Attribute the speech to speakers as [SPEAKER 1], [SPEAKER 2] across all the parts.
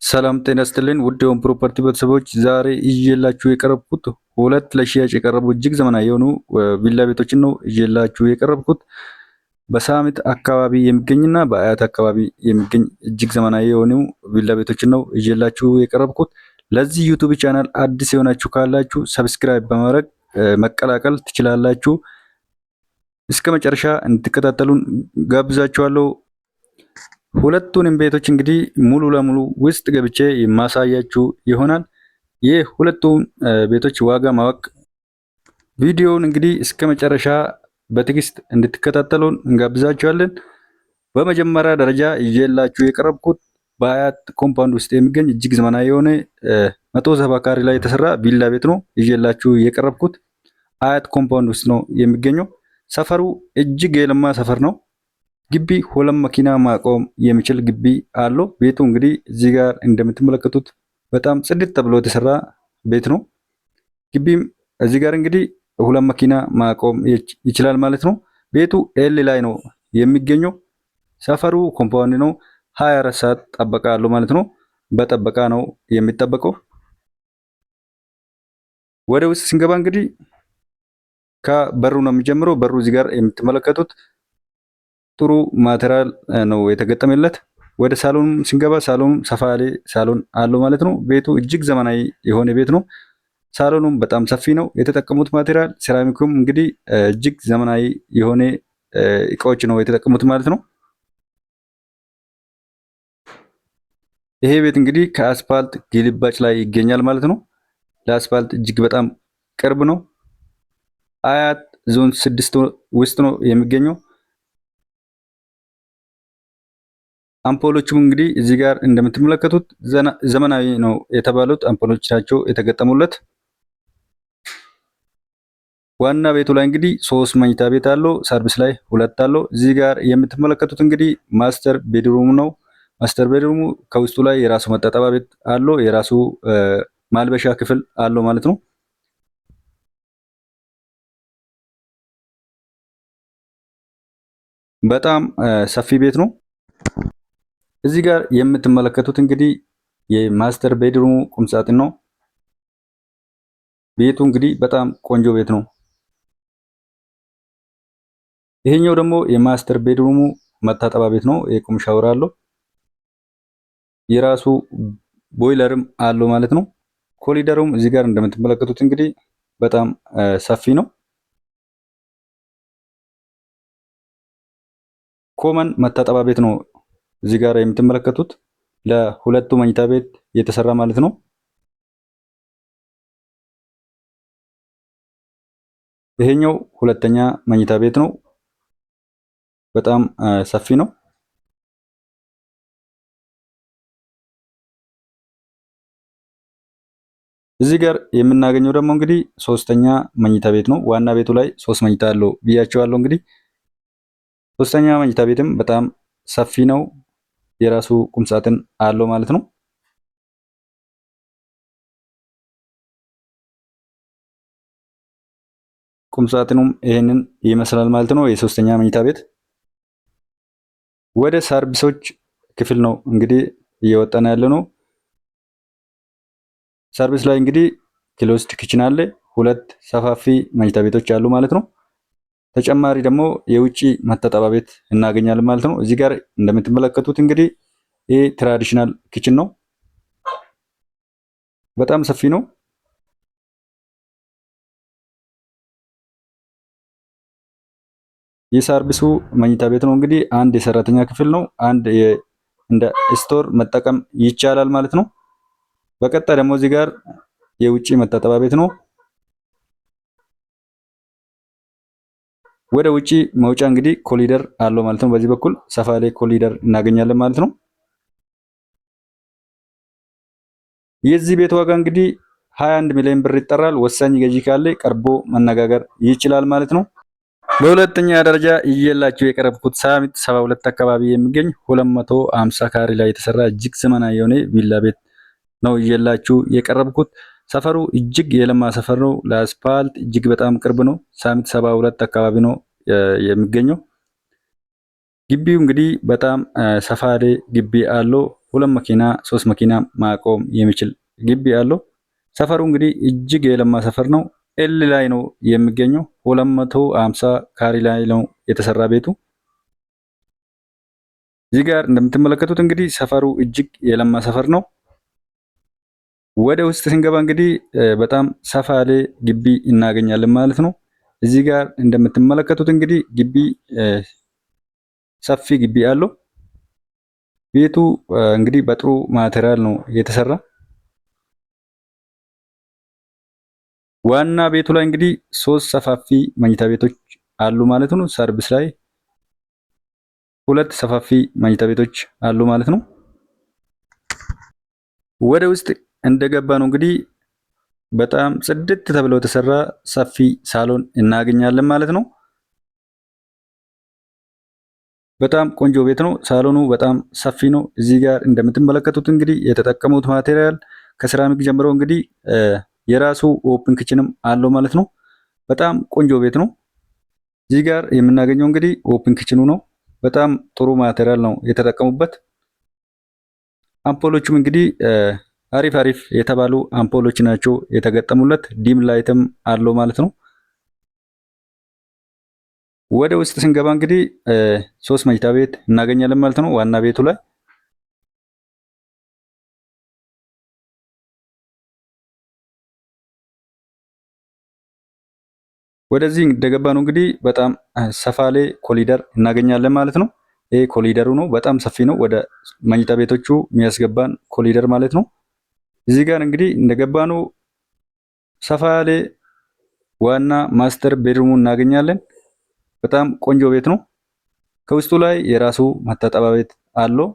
[SPEAKER 1] ሰላም ጤና ይስጥልኝ ውድ የሆም ፕሮፐርቲ ቤተሰቦች፣ ዛሬ ይዤላችሁ የቀረብኩት ሁለት ለሽያጭ የቀረቡ እጅግ ዘመናዊ የሆኑ ቪላ ቤቶችን ነው ይዤላችሁ የቀረብኩት። በሳሚት አካባቢ የሚገኝና በአያት አካባቢ የሚገኝ እጅግ ዘመናዊ የሆኑ ቪላ ቤቶችን ነው ይዤላችሁ የቀረብኩት። ለዚህ ዩቱብ ቻናል አዲስ የሆናችሁ ካላችሁ subscribe በማድረግ መቀላቀል ትችላላችሁ። እስከ መጨረሻ እንድትከታተሉን ጋብዛችኋለሁ። ሁለቱንም ቤቶች እንግዲህ ሙሉ ለሙሉ ውስጥ ገብቼ የማሳያችሁ ይሆናል። ይህ ሁለቱም ቤቶች ዋጋ ማወቅ ቪዲዮውን እንግዲህ እስከ መጨረሻ በትዕግስት እንድትከታተሉን እንጋብዛችኋለን። በመጀመሪያ ደረጃ ይዤላችሁ የቀረብኩት በአያት compound ውስጥ የሚገኝ እጅግ ዘመናዊ የሆነ 170 ካሬ ላይ የተሰራ ቪላ ቤት ነው ይዤላችሁ የቀረብኩት። አያት compound ውስጥ ነው የሚገኘው። ሰፈሩ እጅግ የለማ ሰፈር ነው። ግቢ ሁለት መኪና ማቆም የሚችል ግቢ አለው። ቤቱ እንግዲህ እዚህ ጋር እንደምትመለከቱት በጣም ጽድት ተብሎ የተሰራ ቤት ነው። ግቢም እዚህ ጋር እንግዲህ ሁለት መኪና ማቆም ይችላል ማለት ነው። ቤቱ L ላይ ነው የሚገኘው። ሰፈሩ compound ነው። 24 ሰዓት ጥበቃ አለው ማለት ነው። በጥበቃ ነው የሚጠበቀው። ወደ ውስጥ ስንገባ እንግዲህ ከበሩ ነው የሚጀምረው። በሩ እዚህ ጋር የምትመለከቱት ጥሩ material ነው የተገጠመለት። ወደ ሳሎን ስንገባ ሳሎን ሰፋ ያለ ሳሎን አለው ማለት ነው። ቤቱ እጅግ ዘመናዊ የሆነ ቤት ነው። ሳሎኑም በጣም ሰፊ ነው። የተጠቀሙት material ሴራሚኩም እንግዲህ እጅግ ዘመናዊ የሆነ እቃዎች ነው የተጠቀሙት ማለት ነው። ይሄ ቤት እንግዲህ ከአስፋልት ግልባጭ ላይ ይገኛል ማለት ነው። ለአስፋልት እጅግ በጣም ቅርብ ነው። አያት ዞን 6 ውስጥ ነው የሚገኘው። አምፖሎቹም እንግዲህ እዚህ ጋር እንደምትመለከቱት ዘመናዊ ነው የተባሉት አምፖሎች ናቸው የተገጠሙለት። ዋና ቤቱ ላይ እንግዲህ ሶስት መኝታ ቤት አለው። ሰርቪስ ላይ ሁለት አለው። እዚህ ጋር የምትመለከቱት እንግዲህ master bedroom ነው። master bedroom ኡ ከውስጡ ላይ የራሱ መታጠቢያ ቤት አለው። የራሱ ማልበሻ ክፍል አለው ማለት ነው። በጣም ሰፊ ቤት ነው። እዚህ ጋር የምትመለከቱት እንግዲህ የ master bedroom ኡ ቁምሳጥን ነው። ቤቱ እንግዲህ በጣም ቆንጆ ቤት ነው። ይሄኛው ደግሞ የ master bedroom ኡ መታጠቢያ ቤት ነው። የቁም ሻወር አለው። የራሱ ቦይለርም አለው ማለት ነው። ኮሊደሩም እዚህ ጋር እንደምትመለከቱት እንግዲህ በጣም ሰፊ ነው። common መታጠቢያ ቤት ነው እዚህ ጋር የምትመለከቱት ለሁለቱ መኝታ ቤት የተሰራ ማለት ነው። ይሄኛው ሁለተኛ መኝታ ቤት ነው። በጣም ሰፊ ነው። እዚህ ጋር የምናገኘው ደግሞ እንግዲህ ሶስተኛ መኝታ ቤት ነው። ዋና ቤቱ ላይ ሶስት መኝታ አለው ብያቸዋለሁ። እንግዲህ ሶስተኛ መኝታ ቤትም በጣም ሰፊ ነው። የራሱ ቁምሳጥን አለው ማለት ነው። ቁምሳጥኑም ይሄንን ይመስላል ማለት ነው። የሶስተኛ መኝታ ቤት ወደ ሰርቪሶች ክፍል ነው እንግዲህ እየወጣን ያለ ነው። ሰርቪስ ላይ እንግዲህ closed kitchen አለ። ሁለት ሰፋፊ መኝታ ቤቶች አሉ ማለት ነው። ተጨማሪ ደግሞ የውጪ መታጠቢያ ቤት እናገኛለን ማለት ነው። እዚህ ጋር እንደምትመለከቱት እንግዲህ ይህ traditional kitchen ነው። በጣም ሰፊ ነው። የሰርቪሱ መኝታ ቤት ነው እንግዲህ አንድ የሰራተኛ ክፍል ነው። አንድ እንደ store መጠቀም ይቻላል ማለት ነው። በቀጣይ ደግሞ እዚህ ጋር የውጪ መታጠቢያ ቤት ነው። ወደ ውጪ መውጫ እንግዲህ ኮሊደር አለው ማለት ነው። በዚህ በኩል ሰፋ ላይ ኮሊደር እናገኛለን ማለት ነው። የዚህ ቤት ዋጋ እንግዲህ 21 ሚሊዮን ብር ይጠራል። ወሳኝ ገዢ ካለ ቀርቦ መነጋገር ይችላል ማለት ነው። በሁለተኛ ደረጃ ይዤላችሁ የቀረብኩት ሳሚት 72 አካባቢ የሚገኝ 250 ካሬ ላይ የተሰራ እጅግ ዘመናዊ የሆነ ቪላ ቤት ነው ይዤላችሁ የቀረብኩት። ሰፈሩ እጅግ የለማ ሰፈር ነው። ለአስፋልት እጅግ በጣም ቅርብ ነው። ሳሚት 72 አካባቢ ነው የሚገኘው። ግቢው እንግዲህ በጣም ሰፋ ያለ ግቢ አለው። ሁለት መኪና ሶስት መኪና ማቆም የሚችል ግቢ አለው። ሰፈሩ እንግዲህ እጅግ የለማ ሰፈር ነው። L ላይ ነው የሚገኘው። 250 ካሬ ላይ ነው የተሰራ ቤቱ። እዚህ ጋር እንደምትመለከቱት እንግዲህ ሰፈሩ እጅግ የለማ ሰፈር ነው። ወደ ውስጥ ስንገባ እንግዲህ በጣም ሰፋ ያለ ግቢ እናገኛለን ማለት ነው። እዚህ ጋር እንደምትመለከቱት እንግዲህ ግቢ ሰፊ ግቢ አለው። ቤቱ እንግዲህ በጥሩ material ነው የተሰራ። ዋና ቤቱ ላይ እንግዲህ ሶስት ሰፋፊ መኝታ ቤቶች አሉ ማለት ነው። ሰርቪስ ላይ ሁለት ሰፋፊ መኝታ ቤቶች አሉ ማለት ነው። ወደ ውስጥ እንደገባ ነው እንግዲህ በጣም ጽድት ተብሎ የተሰራ ሰፊ ሳሎን እናገኛለን ማለት ነው። በጣም ቆንጆ ቤት ነው። ሳሎኑ በጣም ሰፊ ነው። እዚህ ጋር እንደምትመለከቱት እንግዲህ የተጠቀሙት material ከሴራሚክ ጀምሮ እንግዲህ የራሱ open kitchen ም አለው ማለት ነው። በጣም ቆንጆ ቤት ነው። እዚህ ጋር የምናገኘው እንግዲህ open kitchen ኑ ነው። በጣም ጥሩ material ነው የተጠቀሙበት። አምፖሎቹም እንግዲህ አሪፍ አሪፍ የተባሉ አምፖሎች ናቸው የተገጠሙለት። dim light ም አለው ማለት ነው። ወደ ውስጥ ስንገባ እንግዲህ ሶስት መኝታ ቤት እናገኛለን ማለት ነው። ዋና ቤቱ ላይ ወደዚህ እንደገባ ነው እንግዲህ በጣም ሰፋ ያለ ኮሊደር እናገኛለን ማለት ነው። ይሄ ኮሊደሩ ነው፣ በጣም ሰፊ ነው። ወደ መኝታ ቤቶቹ የሚያስገባን ኮሊደር ማለት ነው። እዚህ ጋር እንግዲህ እንደገባ ነው ሰፋ ያለ ዋና master bedroom ኡ እናገኛለን። በጣም ቆንጆ ቤት ነው። ከውስጡ ላይ የራሱ መታጠቢያ ቤት አለው።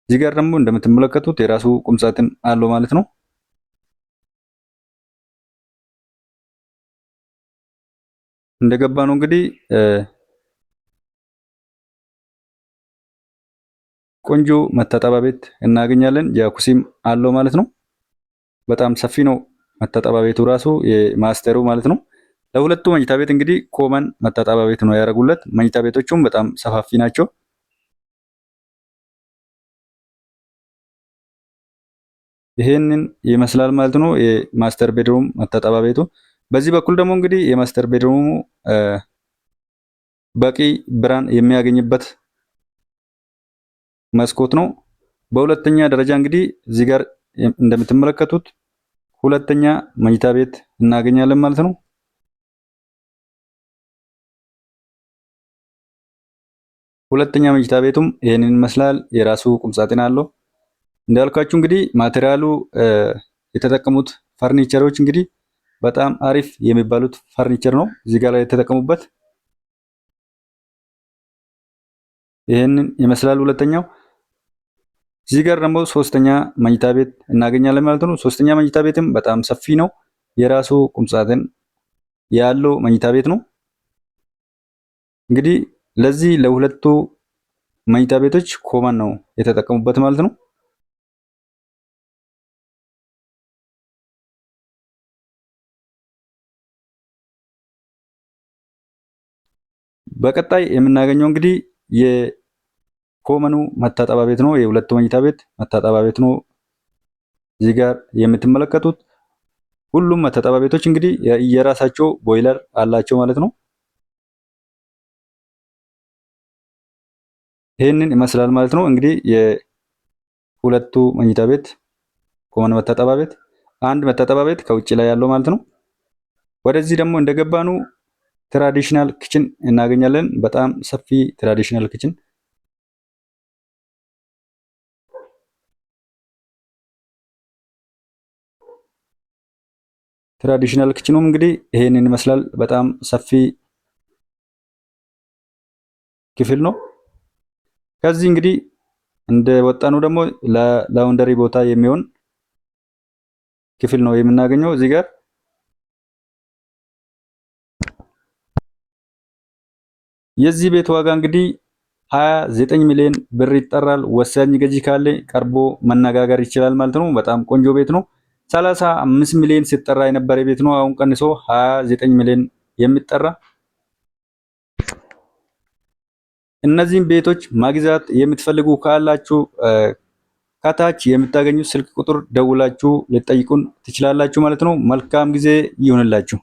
[SPEAKER 1] እዚህ ጋር ደግሞ እንደምትመለከቱት የራሱ ቁምሳጥን አለው ማለት ነው። እንደገባ ነው እንግዲህ ቆንጆ መታጠቢያ ቤት እናገኛለን። ጃኩሲም አለው ማለት ነው። በጣም ሰፊ ነው መታጠቢያ ቤቱ ራሱ የ master ኡ ማለት ነው። ለሁለቱ መኝታ ቤት እንግዲህ common መታጠቢያ ቤት ነው ያደረጉለት። መኝታ ቤቶቹም በጣም ሰፋፊ ናቸው። ይሄንን ይመስላል ማለት ነው የ master bedroom መታጠቢያ ቤቱ። በዚህ በኩል ደግሞ እንግዲህ የ master bedroom ኡ በቂ ብርሃን የሚያገኝበት መስኮት ነው። በሁለተኛ ደረጃ እንግዲህ እዚህ ጋር እንደምትመለከቱት ሁለተኛ መኝታ ቤት እናገኛለን ማለት ነው። ሁለተኛ መኝታ ቤቱም ይሄንን ይመስላል። የራሱ ቁምሳጥን አለው። እንዳልኳችሁ እንግዲህ material ኡ የተጠቀሙት ፈርኒቸሮች እንግዲህ በጣም አሪፍ የሚባሉት ፈርኒቸር ነው እዚህ ጋር ላይ የተጠቀሙበት። ይሄንን ይመስላል ሁለተኛው። እዚህ ጋር ደግሞ ሶስተኛ መኝታ ቤት እናገኛለን ማለት ነው። ሶስተኛ መኝታ ቤትም በጣም ሰፊ ነው። የራሱ ቁምሳጥን ያለው መኝታ ቤት ነው። እንግዲህ ለዚህ ለሁለቱ መኝታ ቤቶች common ነው የተጠቀሙበት ማለት ነው። በቀጣይ የምናገኘው እንግዲህ የ common ኡ መታጠቢያ ቤት ነው። የሁለቱ መኝታ ቤት መታጠቢያ ቤት ነው። እዚህ ጋር የምትመለከቱት ሁሉም መታጠቢያ ቤቶች እንግዲህ የራሳቸው ቦይለር አላቸው ማለት ነው። ይህንን ይመስላል ማለት ነው። እንግዲህ የሁለቱ መኝታ ቤት common መታጠቢያ ቤት፣ አንድ መታጠቢያ ቤት ከውጭ ላይ ያለው ማለት ነው። ወደዚህ ደግሞ እንደገባን traditional kitchen እናገኛለን። በጣም ሰፊ traditional kitchen traditional kitchen ኑም እንግዲህ ይሄንን ይመስላል። በጣም ሰፊ ክፍል ነው። ከዚህ እንግዲህ እንደ ወጣኑ ደግሞ ለ laundry ቦታ የሚሆን ክፍል ነው የምናገኘው እዚህ ጋር። የዚህ ቤት ዋጋ እንግዲህ 29 ሚሊዮን ብር ይጠራል። ወሳኝ ገዢ ካለ ቀርቦ መነጋገር ይችላል ማለት ነው። በጣም ቆንጆ ቤት ነው። 35 ሚሊዮን ሲጠራ የነበረ ቤት ነው። አሁን ቀንሶ 29 ሚሊዮን የሚጠራ። እነዚህን ቤቶች መግዛት የምትፈልጉ ካላችሁ ከታች የምታገኙት ስልክ ቁጥር ደውላችሁ ልትጠይቁን ትችላላችሁ ማለት ነው። መልካም ጊዜ ይሁንላችሁ።